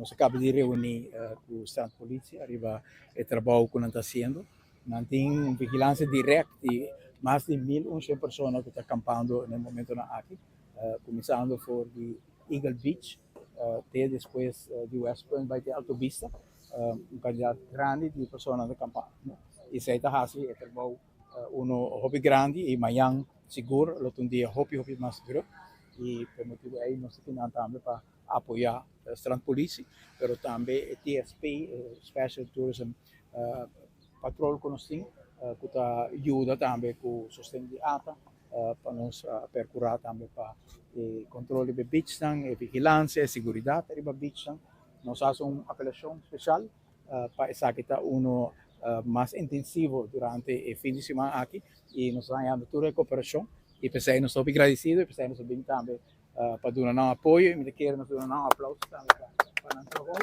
Nos a caba di reuni cu Strandpolitie ariba e trabou cu nan ta haciendo. Nan tin un vigilancia direct di mas di 1100 persona cu ta campando na e momentonan aki, cuminsando for di Eagle Beach te despues di West Point bay te Alto Vista, un cantidad grandi di persona ta campando. Y esey ta haci e trabou uno hopi grandi y mañan sigur lo ta un dia hopi hopi mas druk y pa e motibo ey nos ta kinan tambe pa apoya Strandpolitie, pero tambe e TSP, Special Tourism Patrol cu nos tin, cu ta yuda tambe cu sosten di ATA pa nos percura tambe pa e control riba e beachnan, e vigilancia, e seguridad riba beachnan. Nos haci un apelacion special pa esaki ta uno mas intensivo durante e fin di siman aki y nos ta hañando tur e cooperacion y p'esey nos ta hopi gradicido y p'esey nos a bin tambe pa duna nan apoyo y mi ta kere nos duna nan un aplauso tambe pa nan trabou.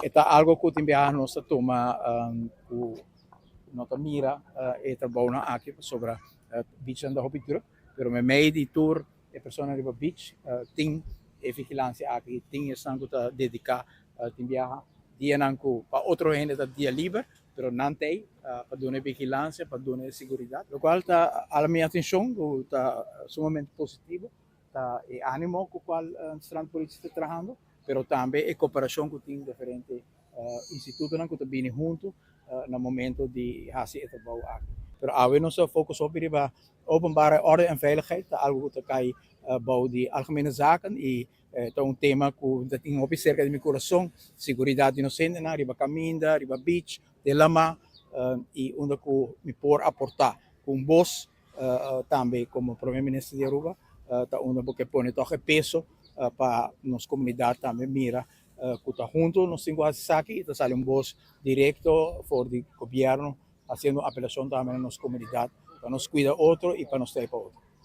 E ta algo cu tin biaha nos ta tuma cu no ta mira e trabounan aki pasobra beachnan ta hopi druk, pero meimei di tur e persona riba beach tin e vigilancia aki, tin esnan cu ta dedica tin biaha dianan cu pa otro hende ta dia liber, pero nan ta ey pa duna e vigilancia, pa duna e seguridad. Locual ta hala mi atencion cu ta sumamente positivo ta e animo cu cual Strandpolitie ta trahando, pero tambe e cooperacion cu tin diferente institutonan cu ta bini hunto na momento di haci e trabou aki. Pero awe nos ta focus hopi riba openbare orde en veiligheid, ta algo cu ta cay bou di Algemene Zaken y ta un tema cu ta tin hopi cerca di mi curason, seguridad di nos hendenan riba caminda, riba beach, den lama y unda cu mi por aporta cu un bos tambe como Prome Minister di Aruba ta unda bo ke pone toch e peso pa nos comunidad tambe mira cu ta hunto nos tin cu haci esaki y ta sali un bos directo for di gobierno haciendo un apelacion tambe na nos comunidad pa nos cuida otro y pa nos trae pa otro.